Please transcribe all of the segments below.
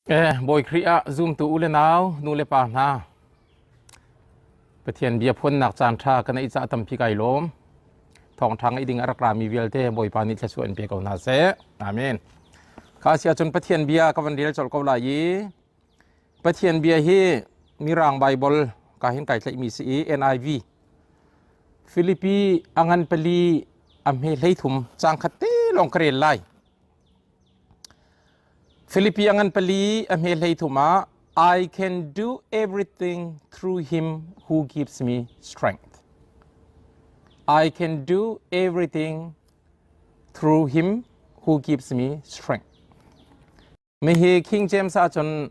Bawi Khrih ah zumtu u le nau, nu le pa hna, Pathian bia phuannak caan ṭha ka neih caah tampi kai lawm. Thawngṭha ngaih ding a rak rami vialte Bawipa nih thluachuah in pe ko hna seh. Amen. Kha si ahcun Pathian bia ka van rel colh ko lai i Pathian bia hi Mirang Bible ka hin kai tlaihmi si i NIV Filipi a ngan pali a hme 13 caang khat te lawng ka rel lai. Filipi a ngan pali a hme 13 ah I can do everything through him who gives me strength. I can do everything through him who gives me strength. Mihi King James ahcun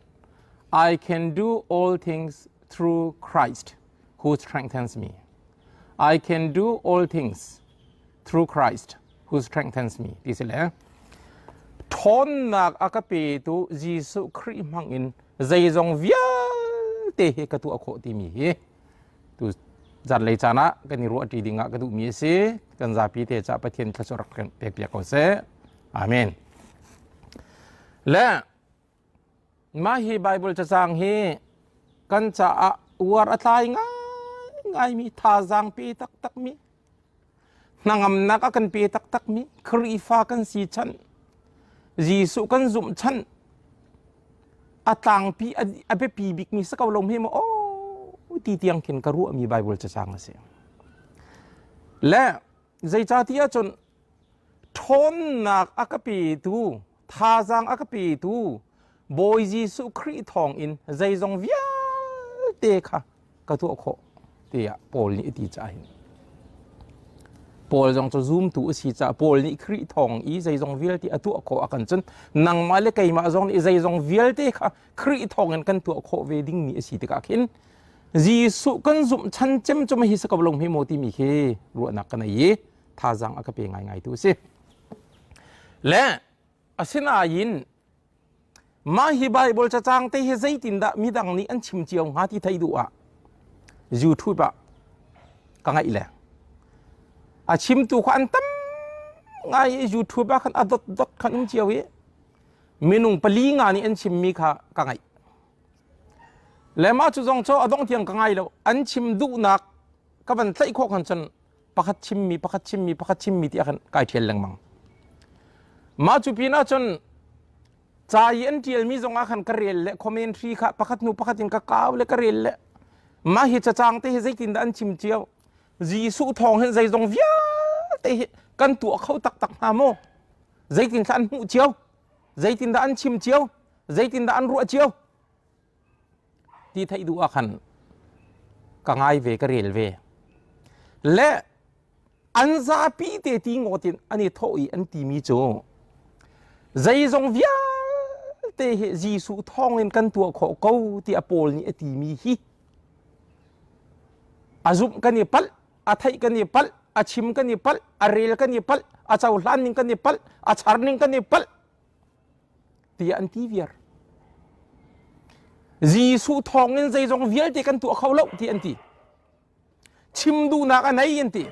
I can do all things through Christ who strengthens me. I can do all things through Christ who strengthens me ti si le ṭhawnnak a ka petu Jesuh Khrih hmang in zeizong vialte hi ka tuah khawh timi hi tu zanlei caan ah kan i ruahṭi ding ah ka duhmi a si. Kan zapi te ca Pathian thluachuah rak kan pekpiak ko seh. Amen. Le Mah hi Baibal cacang hi kan caah uar a tlai ngaingaimi thazaang pe taktakmi hnangamnak a kan pe taktakmi Khrihfa kan si chan Jesuh kan zumh chan a tlangpi a biapi bikmi si ko lo hme maw aw ti tiang khin ka ruahmi Baibal cacang a si. Le zeicahtiah ahcun ṭhawnnak a ka petu thazaang a ka petu Bawi Jesuh Khrih thawng in zeizong vialte kha ka tuah khawh tiah Paul nih a ti caah hin Paul zong cu zumtu a si caah Paul nih Khrih thawng i zeizong vialte a tuah khawh a kan cun nangmah le keimah zong nih zeizong vialte kha Khrih thawng in kan tuah khawh ve dingmi a si tikah khin Jesuh kan zumh chan cem cu hi si ko lo hme maw timi khi ruahnak ka nei i thazaang a ka pe ngaingai tu a si. Le asinain mah hi Bible cacang te hi zeitindah midang nih an chim cio hnga ti thei duh ah YouTube ah ka ngaih le a chimtu kha an tam ngai i YouTube ah khan a dot dot khan um cio i minung pali nga nih an chimmi kha ka ngaih. Le mah cu zong cu a dong tiang ka ngai lo an chim duhnak ka van tlaih khawh khan cun pakhat chimmi pakhat chimmi pakhat chimmi ti ah khan kai ṭhial lengmang. Mah cu pin ahcun ca i an ṭialmi zong ah khan ka rel le commentary kha pakhat hnu pakhat in ka kau le ka rel le mah hi cacang te hi zeitindah an chim cio Jesuh thawng hin zeizong vialte hi kan tuah kho taktak hnga maw zeitindah an hmuh cio zeitindah an chim cio zeitindah an ruah cio ti theih duh ah khan ka ngai ve ka rel ve le an zapi te ti ngawt in an i thawh i an timi cu zeizong vialte hi Jesuh thawng in kan tuah khawh ko tiah Paul nih a timi hi a zumh kan i palh a theih kan i palh a chim kan i palh a rel kan i palh a cohlan ning kan i palh a char ning kan i palh tiah an ti viar. Jesuh thawngin zeizong vialte kan tuah kho lo ti an ti. Chim duhnak a nei an ti.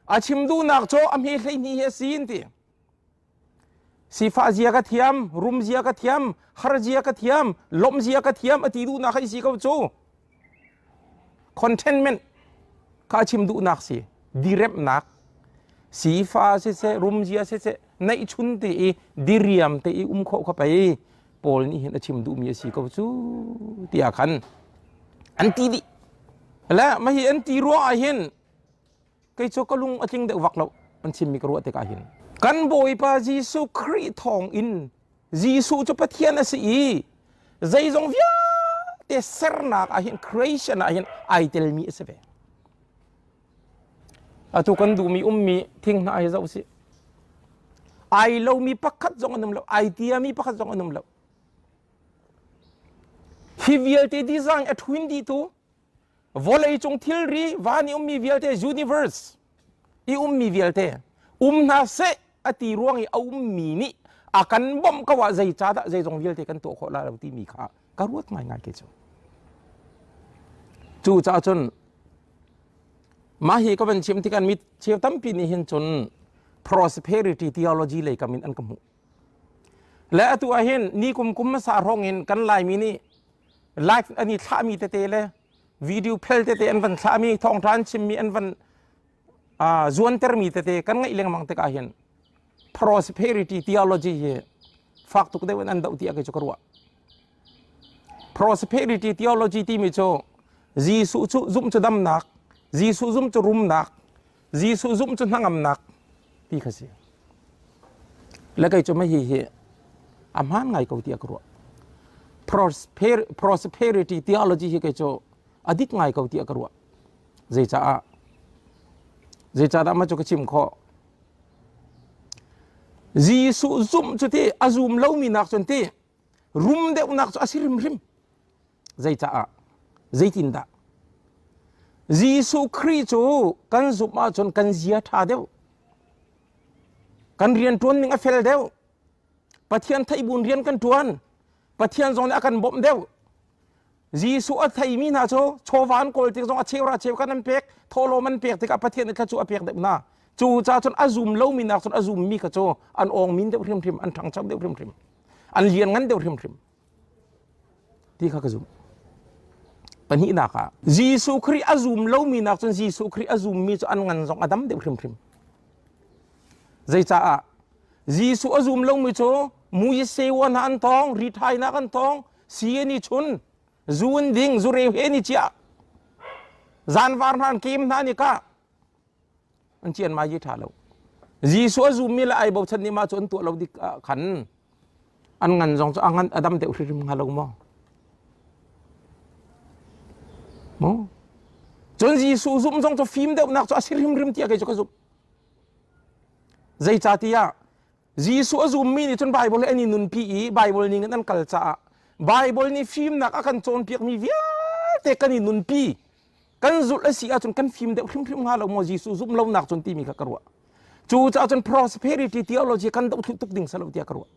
A chim duhnak cu a hme 12 hi a si an ti. Sifah zia ka thiam, rum zia ka thiam, har zia ka thiam, lawmh zia ka thiam a ti duhnak hi si ko cu. Contentment kha a chim duhnak si. Diremnak sifa siseh, rumzia siseh, neihchun te i diriam te i um khawh kha pei Paul nih hin a chim duhmi a si ko cu tiah khan an ti dih. Le mah hi an ti ruang ah hin kei cu ka lung a tling deuh vak lo an chimmi ka ruah tikah hin. Kan Bawipa Jesuh Khrih thawng in Jesuh cu Pathian a si i zeizong vialte sernak ah hin creation ah hin ai telmi a si ve. Atu kan duhmi ummi thing hna hi zoh sih. Ai lomi pakhat zong an um lo, ai tiami pakhat zong an um lo. Hi vialte design a ṭhuin dih tu vawleicung thilri van i ummi vialte universe i ummi vialte um hna seh a ti ruang i a ummi nih a kan bawmh ko ah zeicahdah zeizong vialte kan tuah khawh la lo timi kha ka ruat ngaingai ke cu. Cu caah cun mah hi ka van chim tikah mi cheu tampi nih hin cun prosperity theology lei kam in an ka hmuh. Le atu ah hin ni kum kum hmasa hrawng in kan Laimi nih live an i thlahmi tete le video phel tete an van thlahmi thawngṭha an chimmi an van zuantermi tete kan ngaih lengmang tikah hin prosperity theology hi fak tuk deuh in an doh tiah kei cu ka ruah. Prosperity theology timi cu Jesuh cu zumh cu damnak, Jesuh zumh cu rumnak, Jesuh zumh cu hnangamnak ti kha si. Le kei cu mah hi hi a hmaan ngai ko tiah ka ruah. Prosperity theology hi kei cu a dik ngai ko tiah ka ruah. Zeicaah? Zeicahdah mah cu ka chim khawh? Jesuh zumh cu ti a zum lomi nak cun ti rum deuhnak cu a si hrimhrim. Zeicaah? Zeitindah? Jesuh Khrih cu kan zumh ahcun kan zia ṭha deuh. Kan rian ṭuan ning a fel deuh. Pathian theihbun rian kan ṭuan. Pathian zong nih a kan bawmh deuh. Jesuh a theimi hna cu chawva an kawl tik zong a cheu ra cheu kan an pek, thawhlawm an pek tikah Pathian nih thla cu a pek deuh hna. Cu ca cun a zum lomi nak cun a zummi kha cu an awng min deuh hrimhrim, an ṭhangcho deuh hrimhrim, an lian ngan deuh hrimhrim ti kha ka zumh. Pahnihnak ah Jesuh Khrih a zum lomi nak cun Jesuh Khrih a zummi cu an ngan zong a dam deuh hrimhrim. Zeicaah? Jesuh a zum lomi cu mui sewa hna an tong, rithainak an tong, si an i chun, zu an ding, zureu he an i ciah. Zanvar hna an kem hna ni ka an cian mai yi ṭha lo. Jesuh a zummi le ai bochan nih mah cu an tuah lo dik ah khan an ngan zong cu a ngan a dam deuh hrimhrim hnga lo maw? Maw? Cun Jesuh zumh zong cu fim deuhnak cu a si hrimhrim tiah kei cu ka zumh. Zeicahtiah Jesuh a zummi nih cun Baibal hi an i nunpi i Baibal ning in an kal caah Baibal nih fimnak a kan cawnpiakmi vialte kan i nunpi kan zulh a si ahcun kan fim deuh hrimhrim hnga lo maw Jesuh zumh lonak cun timi kha ka ruah. Cucaah cun prosperity theology kan doh tuk ding salo tiah ka ruah.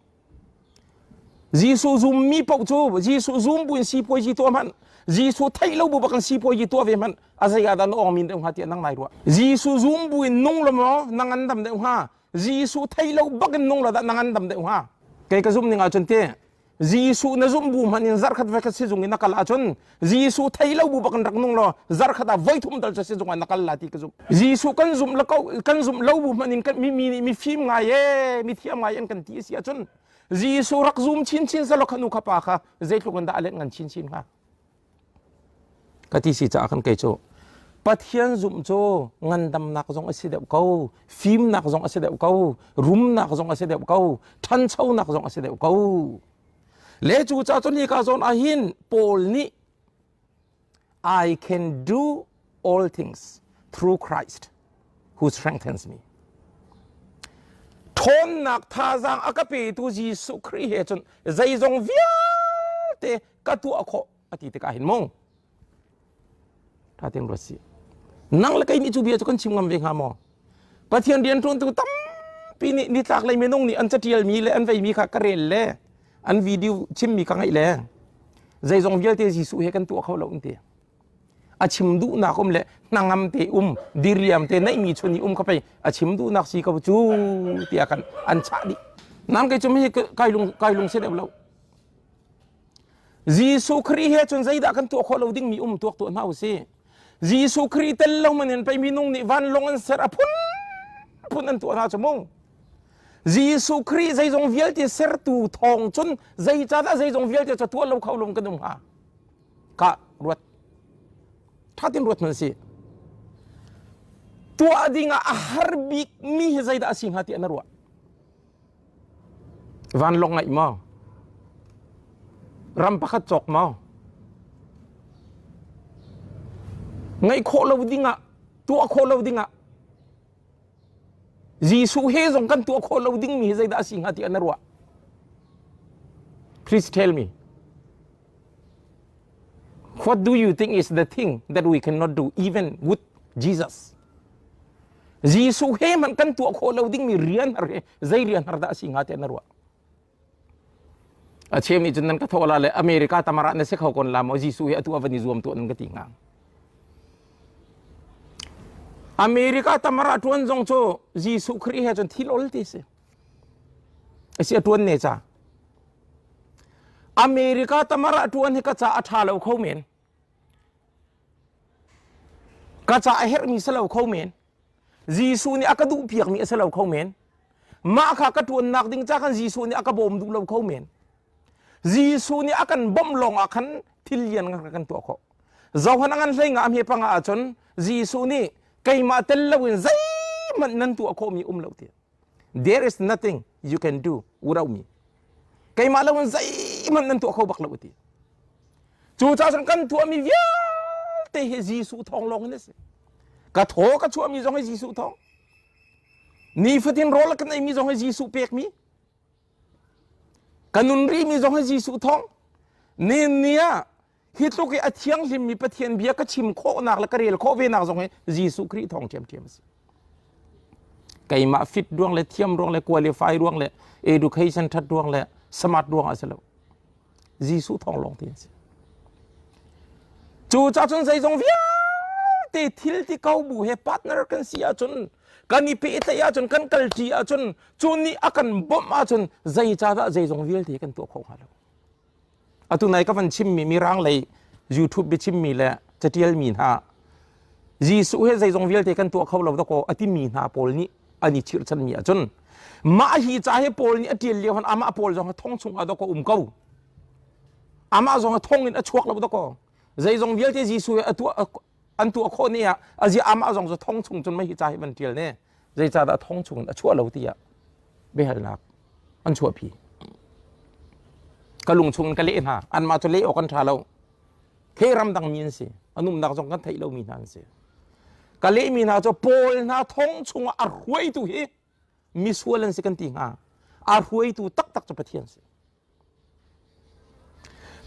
Jesuh zummi paoh cu Jesuh zum buin sipuazi tuah hmanh Jesuh theih lo bu bak in sipuazi tuah ve hmanh a zei ah dah na awng min deuh hnga tiah nang nai ruah. Jesuh zum buin nung lo maw na ngandam deuh hnga Jesuh thei lo bak in nung lo dah na ngandam deuh hnga. Kei ka zumh ning ahcun ti Jesuh na zumh bu hmanh in zarkhat voikhat sizung in na kal ahcun Jesuh thei lo bu bak in rak nung law zarkhat ah voithum tal cu sizung ah na kal la ti ka zumh. Jesuh kan zumh lo kan zumh lo bu hmanh in kan mi mi nih mi fim ngai e mi thiam ngai an kan ti a si ahcun Jesuh rak zum chinchin selaw kha nu kha pa kha zeitluk in dah a let ngan chinchin hnga. Ka ti si caah khan kei cu Pathian zumh cu ngandamnak zong a si deuh ko, fimnak zong a si deuh ko, rumnak zong a si deuh ko, ṭhanchonak zong a si deuh ko. Le cu ca cun hika zawn ah hin Paul nih I can do all things through Christ who strengthens me. Ṭhawnnak thazaang a ka petu Jesuh Khrih he cun zeizong vialte ka tuah khawh a ti tikah hin mu ṭha tein ruat sih nang le kei nih cu bia cu kan chim ngam ve hnga maw Pathian rianṭuantu tampi nih nitlak lei minung nih an caṭialmi le an veimi kha ka rel le an video chimmi ka ngaih le zeizong vialte Jesuh he kan tuah kho lo an ti a chim duhnak um le hnangam te um diriam te neihmi chun i um kha pei a chim duhnak si ko cu tiah kan an chah dih nang kei cu mi kai lung kai lung si deuh lo Jesuh Khrih he cun zeidah kan tuah khawh lo dingmi um tuak tuah hna usih. Jesuh Khrih tel lo man in pei minung nih vanlawng an ser a phunphun an tuah hna cu mu. Jesuh Khrih zeizong vialte sertu thawng cun zeicahdah zeizong vialte cu tuah lo kho lo kan um hnga? Ka ruat. Thatin ruat hmanh si. Tuah ding ah a har bik mi hi zeidah a si hnga tiah na ruah? Vanlawng ngaih maw? Ram pakhat cawk maw? Ngaih khawh lo dingah, tuah khawh lo dingah Jesuh he zong kan tuah khawh lo dingmi hi zeidah a si hnga tiah na ruah? Please tell me. What do you think is the thing that we cannot do even with Jesus? Jesuh he hmanh kan tuah khawh lo dingmi rian har hi zei rian har dah a si hnga tiah na ruah? A chem nih cun nan ka thawh la le America tamara na si kho kon la maw Jesuh hi atu a van i zuam tuah nan ka ti hnga. America tamara tuan zong cu Jesuh Khrih he cun thil ol ti si. A si a tuan ne ca. America tamara ṭuan hi ka ca a ṭha lo kho men. Ka ca a herhmi si lo kho men. Jesuh nih a ka duh piakmi a si lo kho men. Mah kha ka ṭuannak ding ca khan Jesuh nih a ka bawm duh lo kho men. Jesuh nih a kan bawmh lawng ah khan thil lian kan tuah khawh. Johan a ngan hlei nga a hme panga ahcun Jesuh nih keimah tel loin zeihmanh nan tuah khawhmi um lo ti. There is nothing you can do without me. Keimah loin zeihmanh nan tuah kho bak lo ti. Cu caah cun kan tuahmi vialte hi Jesuh thawng lawng in a si. Ka thaw ka chuahmi zong hi Jesuh thawng. Nifatin rawl kan eimi zong hi Jesuh pekmi. Ka nun rihmi zong hi Jesuh thawng. Ni ni ah hi tluk i a thianghlimmi Pathian bia ka chim khawhnak le ka rel khawh ve nak zong hi Jesuh Khrih thawng ṭhiamṭhiam a si. Keimah fit ruang le thiam ruang le qualify ruang le education ṭhat ruang le smart ruang a si lo. Jesuh thawng lawng te a si. Cu cah cun zeizong vialte thil ti ko bu he partner kan si ahcun kan i pehtlaih ahcun kan kalṭi ahcun cu nih a kan bawmh ahcun zeicahdah zeizong vialte kan tuah khawh hnga lo. Atu nai ka van chimmi mirang lei YouTube biachimmi le catialmi hna Jesuh he zeizong vialte kan tuah kho lo dakaw a timi hna pawl nih an i chirhchanmi ahcun mah hi ca hi Paul nih a ṭial lio han amah Paul zong thong chung ah dakaw um ko amah zong thong in a chuak lo dakaw zeizong vialte Jesuh he a tuah an tuah khawh ni ah azia amah zong cu thong chung cun mah hi ca hi van ṭial ne zeicahdah thong chung in a chuah lo tiah biahalnak an chuahpi ka lung chung in ka leh hna anmah cu leh awk an ṭha lo He ramdang mi an si. An umnak zong kan theih lomi hna an si. Ka lehmi hna cu Paul hna thong chungah a hruaitu hi misual an si kan ti hnga. A hruaitu taktak cu Pathian si.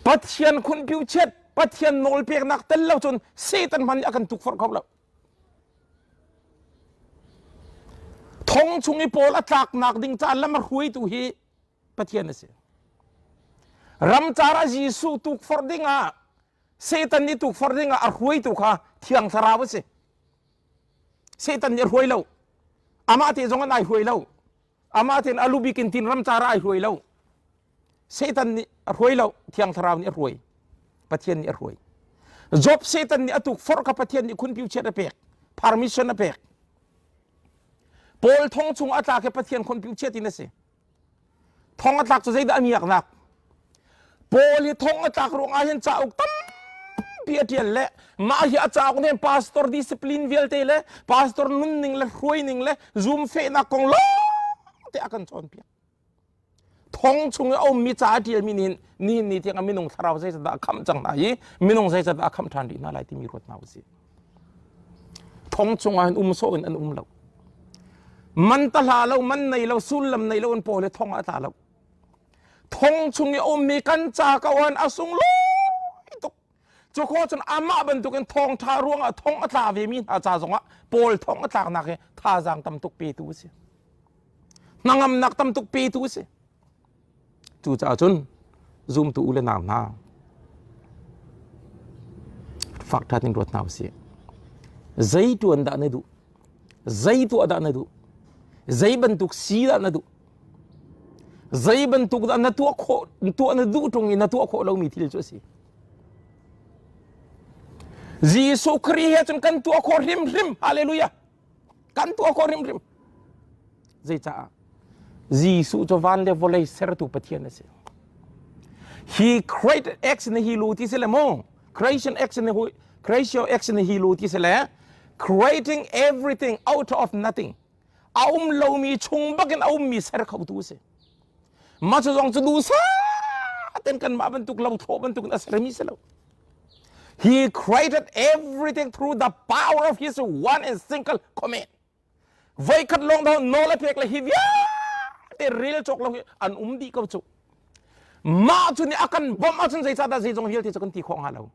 Pathian khunpiu chiat, Pathian nawl peknak tel lo cun Satan hmanh nih a kan tukforh kho lo. Thong chung i Paul a tlaknak ding caan lam a hruaitu hi Pathian a si. Ramcar ah Jesuh tukforh dingah Satan nih tukforh dingah a hruaitu kha Thiang Thlarau a si. Satan nih a hruai lo. Amah te zong an ai hruai lo. Amah tein a lubik in tin ramcar ah ai hruai lo. Satan nih a hruai lo. Thiang Thlarau nih a hruai. Pathian nih a hruai. Job Satan nih a tukforh kha Pathian nih khunpiu chiat a pek. Permission a pek. Paul thong chung a tla khi Pathian khunpiu chiat in a si. Thong a tlak cu zeidah a miaknak? Paul hi thong a tlak ruangah hin cauk tampi a ṭial le mah hi a cauk nih pastor discipline vialte le pastor nunning le hruaining le zumfehnak kong lawngte a kan cawnpiak. Thong chung i a ummi ca a ṭialmi nih nihin ni tiang ah minung thlarau zeizat dah a khamh cang hna i minung zeizat dah a khamh ṭhan rih hna lai timi ruat hna usih. Thong chungah hin um sawh in an um lo. Man ta hla lo, man nei lo, sullam nei lo in pawl hi thong ah a tla lo. Thong chung i a ummi kan ca ko an a sunglawi tuk. Cu khawh cun amah bantukin thawngṭha ruangah thong a tla vemi hna ca zongah Paul thong a tlaknak hi thazaang tam tuk petu a si. Hnangamnak tam tuk petu a si. Cucaah cun zumtu u le nau hna fak ṭhat in ruat hna usih. Zei ṭuan dah na duh? Zei tuah dah na duh? Zei bantuk si dah na duh? Zei bantuk dah na tuah khawh tuah na duh ṭung i na tuah khawh lomi thil cu a si. Jesuh Khrih he cun kan tuah khawh hrimhrim. Hallelujah. Kan tuah khawh hrimhrim. Zeicah? Jesuh cu van le vawlei sertu Pathian a si. He created ex nihilo ti si le mu. Creation ex nihilo creation ex nihilo ti si le creating everything out of nothing. A um lomi chung bakin a ummi ser khotu a si. Mah cu zong cu duhsah ten kanmah bantuk lo thlawh bantuk in a sermi si lo. He created everything through the power of his one and single command. Voikhat lawng dah nawl a pek le hi vialte rel cawk lo hi an um dih ko cu. Mah cu nih a kan bawmh ahcun zeicahdah zeizong vialte cu kan ti khawh hnga lo.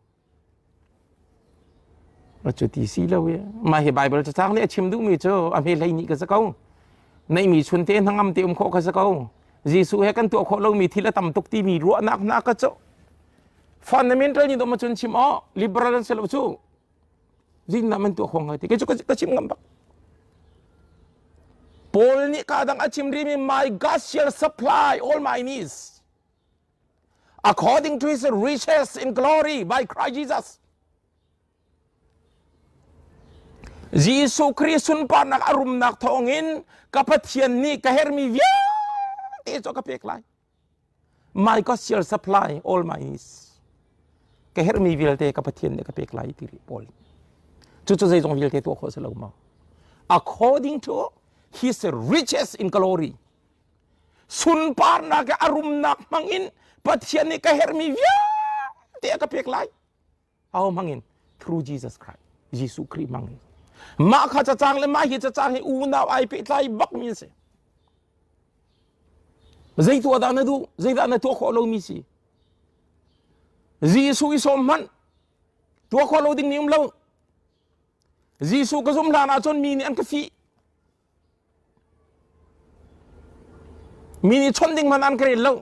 Cu ti si lo i mah hi Bible cacang nih a chim duhmi cu a hme hlei nih ka si ko. Neihmi chun te hnangam te um khawh ka si ko. Jesuh he kan tuah khawh lomi thil a tam tuk timi ruahnak hna ka cu fundamental nih dom cun chim aw liberal an si lo cu Zingnam an tuah khawh ngai ti. Kei cu ka chim ngam bak. Paul nih ka dang a chim rimi my God shall supply all my needs. According to his riches in glory by Christ Jesus. Jesuh Khrih sunparnak a rumnak thawngin ka Pathian nih ka hermi vialte cu ka pek lai. My God shall supply all my needs. Ka hermi vialte ka Pathian nih ka pek lai ti rih Paul. Cucu zeizong vialte tuah khawh si lo maw? According to his riches in glory. Sunparnak a rumnak hmangin Pathian nih ka hermi vialte a ka pek lai. Aho hmangin? Through Jesus Christ. Jesuh Khrih hmangin. Mah kha cacang le mah hi cacang hi unau ai pehtlai bak mi an si. Zei tuah dah na duh? Zeidah na tuah khawh lomi si? Jesuh i sawm hmanh tuah khawh lo ding mi um lo. Jesuh ka zum hlan ahcun mi nih an ka fih. Mi nih chawnh ding hmanh an ka rel lo.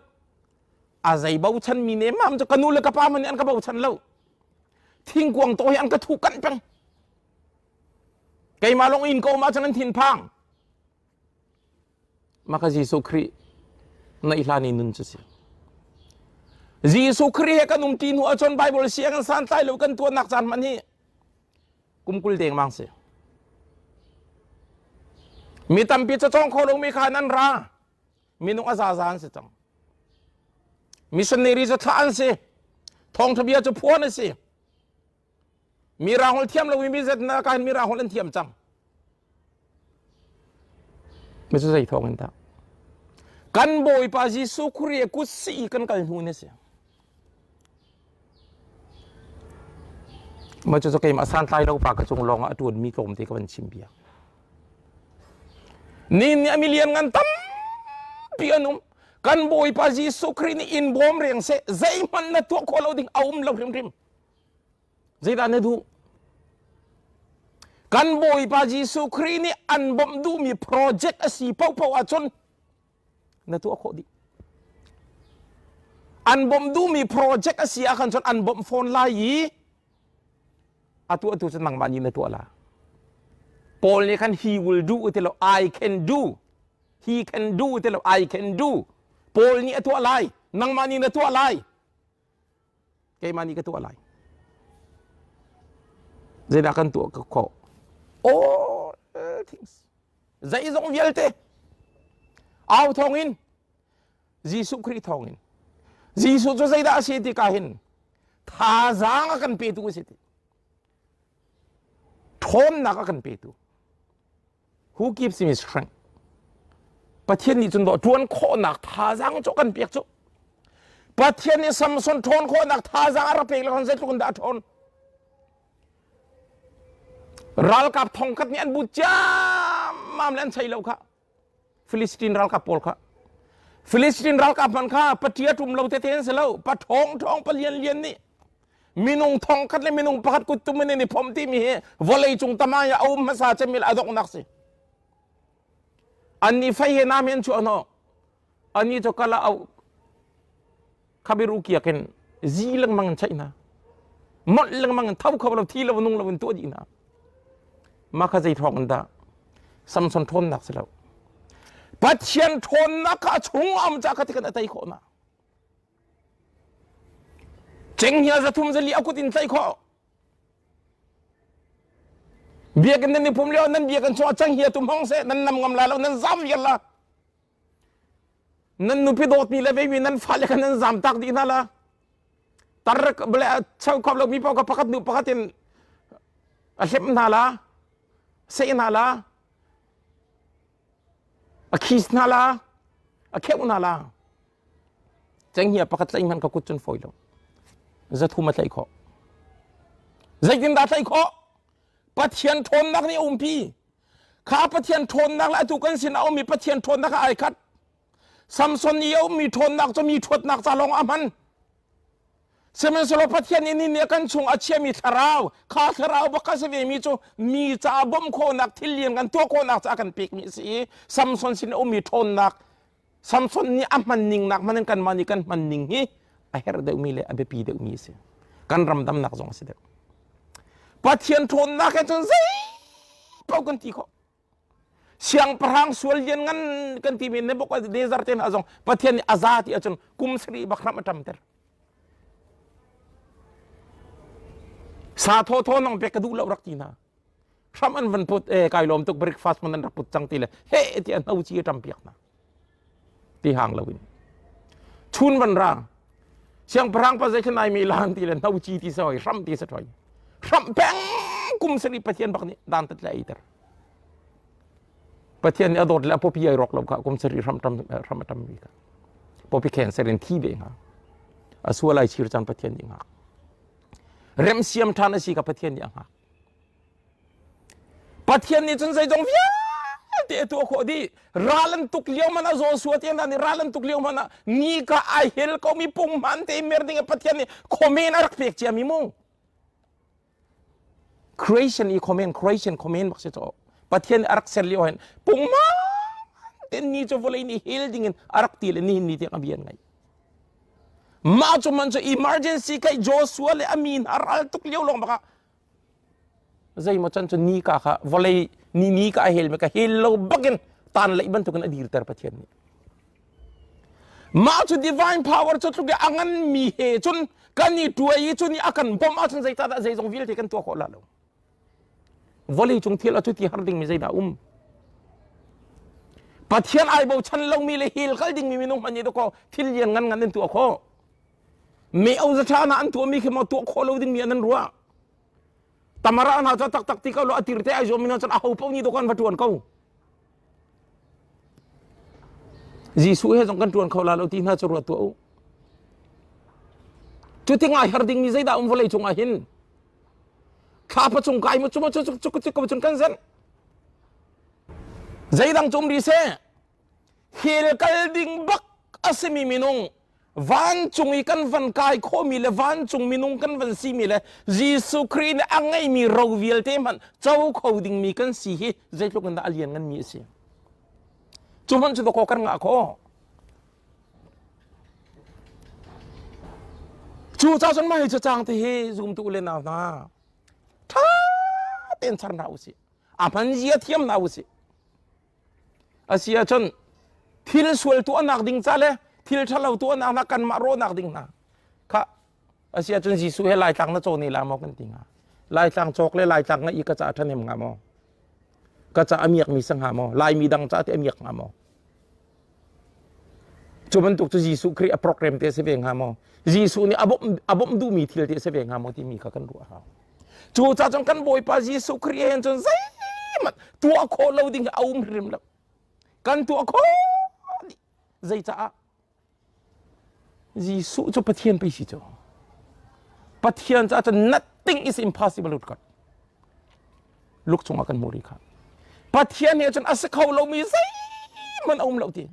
A zei bochan mi ne mam cu ka nu le ka pa hmanh nih an ka bochan lo. Thingkuang to hi an ka thuh kanh peng. Keimah lawng in ka um ahcun an thinphang. Mah kha Jesuh Khrih naih hlan i nun cu si. Jesuh Khrih he kan um ṭi hnu ahcun Bible siang in santlai lo kan tuahnak caan hmanh hi kum 20 dengmang si. Mi tampi cacawng kho lomi kha nan ra. Minung a zaza an si cang. Missionary cu thlah an si. Thawngṭha bia cu phuan a si. Mirang holh thiam lomi mi zet na ka hin mirang holh an thiam cang. Mi cu zei thawng in dah? Kan Bawipa Jesuh Khrih kut si kan kal hnu ni si. Mah cu keimah santlai lo pa ka cung lawng ah a ṭuanmi tlawmte ka van chim bia. Ni nih a milian ngan tampi an um. Kan Bawipa Jesuh Khrih nih in bawm reng seh zeihmanh na tuah khawh lo ding a um lo hrimhrim. Zeidah na duh? Kan Bawipa Jesuh Khrih nih an bawmh duhmi project a si paohpaoh ahcun na tuah khawh dih. An bawmh duhmi project a si ahkhan cun an bawmh fawn lai i a tuahtu cu nangmah nih na tuah la. Paul nih khan he will do ti lo I can do. He can do ti lo I can do. Paul nih a tuah lai. Nangmah nih na tuah lai. Keimah nih ka tuah lai. Zeidah kan tuah khawh? All things. Zeizong vialte. Au thawngin Jesuh Khrih thawngin. Jesuh cu zeidah a si ti ka hin thazaang a kan petu a si ti. Ṭhawnnak a kan petu. Who gives him strength? Pathian nih cun dawh ṭuan khawhnak thazaang cu kan pek cu. Pathian nih Samson ṭhawn khawhnak thazaang a rak pek le zeitluk in dah a ṭhawn? Ralkap thongkhat nih an but ciammam le an chei lo kha. Philistine ralkap pawl kha. Philistine ralkap hman kha paṭia ṭum lo tete an si lo. Pa ṭhawng ṭhawng pa lian lian nih minung thongkhat le minung pakhat kuttum in i phomh timi hi vawlei cung tamai ah a um hmasa cemil a donghnak si. An nih fei he nam in chuah hnawh. Ani cu kala au khabiru kiak in zi lengmang in chaih hna. Molh lengmang in tho kho lo thi lo nung lo in tuah dih hna. Mah kha zei thawng in dah Samson ṭhawnnak si lo. Pathian ṭhawnnak kha a chung am ca kha ti kan a tei khawh na. Cenghngia 300 400 a kut in tlaih khawh. Biakinn nan i pum lio nan biakinn chung ah cenghngia tum hong seh nan nam ngam lai lo nan zam vial la. Nan nupi dawtmi le veimi nan fale kha nan zam tak dih hna la. Tar bale cheu khop lo mi paoh kha pakhat hnu pakhat in a hlep hna la, seh hna la, a khis hna la, a kheuh hna la. Cenghngia pakhat tlaih hmanh ka kut cun fawi lo. 300 a tlaih khawh. Zeitindah tlaih khawh? Pathian ṭhawnnak nih a umpi. Kha Pathian ṭhawnnak le atu kan sin a ummi Pathian ṭhawnnak kha ai khat. Samson i a ummi ṭhawnnak cu mi ṭhuatnak ca lawng a hman. Sihmanhsehlaw Pathian nih ni nih kan chung a chiami thlarau, kha thlarau bak a si vemi cu mi caah bawmh khawhnak thil lian kan tuah khawhnak caah kan pekmi a si i Samson sin a ummi ṭhawnnak Samson nih a hman ning nak hman in kanmah nih kan hman ning hi a herh deuhmi le a biapi deuhmi a si. Kan ram damnak zong a si deuh. Pathian ṭhawnnak he cun zei paoh kan ti khawh. Siangpahrang sual lian ngan kan timi Nebuchadnezzar te hna zong Pathian nih a za ti ahcun kum sarih bak hram a ṭamter. Sa thawthaw nong pek ka duh lo rak ti hna. Hram an van put e kai lawm tuk breakfast man an rak put cang ti le he ti an ho chi a ṭam piak hna. Ti hang lo in. Chun van ra. Siangpahrang pa zei ai mi lan ti le no chi ti soi hram ti sa thoi. Hram peng kum sari Pathian bak nih dan tat le ei ter. Pathian nih a dawt le a popi ai rawk lo kha kum sari hram tam hram a tam mi kha. Popi cancer in thi ve nga. A sual ai chir cang Pathian nih ngak. Remsiam ṭhan a si kha Pathian nih a hngak. Pathian nih cun zeizong vialte a tuah khawh dih. Ral an tuk lio hmanh ah Joshua te hna nih ral an tuk lio hmanh ah ni ka ai hel ko mi punghman te mer ding Pathian nih comment a rak pek cia mi mu. Creation i comment creation comment bak si cho. Pathian a rak ser lio hin punghman ten ni cu vawlei nih hel ding in a rak ti le nihin ni tiang a bian ngai. Mah cu man cu emergency kai Joshua le a mi hna ral tuk lio lawng bak ah Zeimaw can cu nika kha vawlei ni nika a hel mi ka hel lo bakin tan leih bantukin a dirter Pathian nih. Mah cu divine power cu tluk i a ngan mi he cun kan i tuai i cu nih a kan bawmh ahcun zeicahdah zeizong vialte kan tuah khawh la lo. Vawlei cung thil a cu ti har dingmi zeidah um? Pathian ai bochan lomi le hel kal dingmi minung hmanh nih dakaw thil lian ngan ngan an tuah khawh. Me o za tha na an tuahmi khi maw tuah khawh lo dingmi an ruah. Tamara hna cu taktak ti ko lo a tir te ai zuam mi cun a ho paoh nih dawkan va tuan ko. Jesuh he zong kan tuan kho la lo ti hna cu ruat tuah u. Cu ti ngai har ding mi zeidah um vawlei cungah hin thlapa cung kai mu cu cu cu cu cu cun kan zen. Zeidang cu um ri seh hel kal ding bak a simi minung vancung i kan van kai khawhmi le vancung minung kan van simi le Jesuh Khrih nih a ngeimi ro vialte hmanh co kho dingmi kan si hi zeitluk in dah a lian nganmi a si. Cu hmanh cu dakaw kan ngah khawh. Cu ca cun mah hi cacang te hi zumtu u le nau hna ṭha tein char hna usih. A hman zia thiam hna usih. A si ahcun thil sual tuahnak ding ca le thil ṭhalo tuahnak hna kanmah rawhnak ding hna kha a si ahcun Jesuh he Laitlang na caw ne la maw kan ti hnga. Laitlang cawk le Laitlang ngeih i ka ca ṭhahnem hnga maw? Ka ca a miakmi si hnga maw? Laimi dang ca te a miak hnga maw? Cu bantuk cu Jesuh Khrih a program te a si ve hnga maw? Jesuh nih a bawmh a bawmh duhmi thil te a si ve hnga maw timi kha kan ruah a hau. Cu ca cun kan Bawipa Jesuh Khrih he cun zeihmanh tuah khawh lo ding a um hrim lo. Kan tuah khawh dih. Zeicaah? Jesuh cu Pathian pei si cu. Pathian caah cun nothing is impossible with God. Luk chungah kan hmuh rih kha. Pathian he cun a si kho lomi zeihmanh a um lo ti.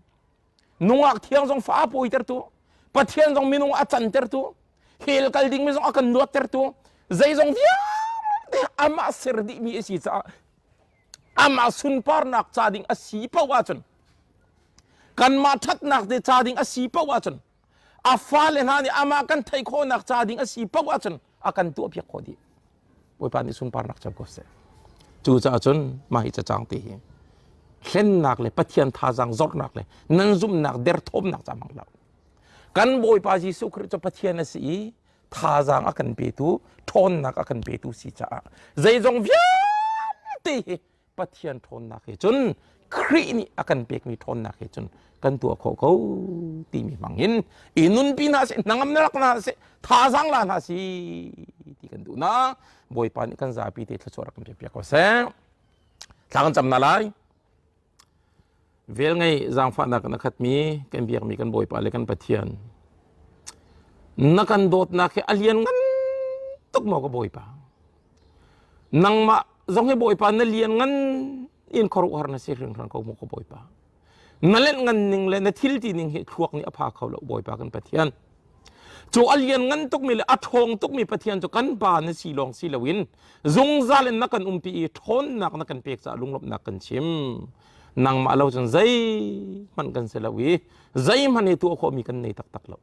Nungak thiang zong fa a pawitertu, Pathian zong minung a cantertu, hell kal dingmi zong a kan luattertu, zeizong vialte amah ser dihmi a si caah amah sunparnak ca ding a si paoh ahcun kanmah ṭhatnak te ca ding a si paoh ahcun a fale hna nih amah kan theih khawhnak ca ding a si paoh ahcun a kan tuahpiak khawh dih. Bawipa nih sunparnak cem ko seh. Cucaah cun mah hi cacang te hi hlennak le Pathian thazaang zornak le nan zumhnak derthawmnak ca hmang lo. Kan Bawipa Jesuh Khrih cu Pathian a si i thazaang a kan petu, ṭhawnnak a kan petu si caah zeizong vialte hi Pathian ṭhawnnak he cun Khrih nih a kan pekmi ṭhawnnak he cun kan tuah khawh ko timi hmang in i nunpi hna seh hnangam na rak hna seh thazaang la hna si ti kan duh na Bawipa nih kan zapi te thluachuah rak kan pek ko seh thla kan cam na lai vel ngei zaangfahnak in a khatmi kan biakmi kan Bawipa le kan Pathian na kan dawtnak hi a lian ngan tuk maw ka Bawipa Nangmah zong hi Bawipa na lian ngan in khuaruahhar na si hringhran ko mu ka Bawipa. Na lenh ngan ning le na thil ti ning hi thluak nih a pha kho lo Bawipa kan Pathian. Cu a lian ngan tukmi le a ṭhawng tukmi Pathian cu kan pa na si lawng si loin zungzal in na kan umpi i ṭhawnnak na kan pek caah lunglawmhnak kan chim. Nangmah lo cun zeihmanh kan si lo i zeihmanh hi tuah khawhmi kan nei taktak lo.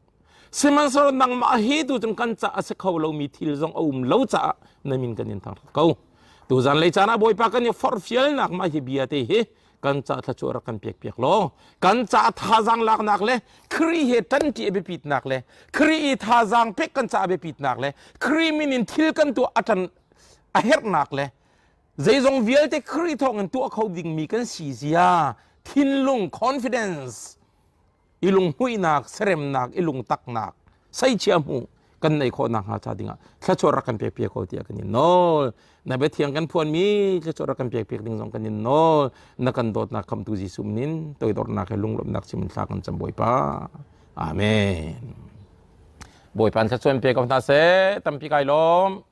Sihmanhsehlaw nangmah he tu cun kan ca a si kho lomi thil zong a um lo caah na min kan in thangṭhat ko. Tuzan lei caan ah Bawipa kan i forhfialnak mah hi bia te hi. Kan ca thluachuah rak kan pek piak law kan ca thazaang laknak le Khrih he ṭanṭi a biapitnak le Khrih i thazaang pek kan ca a biapitnak le Khrih min in thil kan tuah a ṭan a herhnak le zeizong vialte Khrih thawng in tuah kho dingmi kan si zia thinlung confidence i lunghmuihnak seremnak i lungtaknak seichia hmu kan nei khawh nakhnga ca dingah thluachuah rak kan pek piak ko tiah kan in nawl. Na biathiang kan phuanmi thluachuah rak kan pek piak ding zong kan in nawl. Na kan dawtnak khamtu Jesuh min toidornak he lunglawmhnak chim thla kan cam Bawipa. Amen. Bawipa thluachuah in pe ko hna seh. Tampi kai lawm.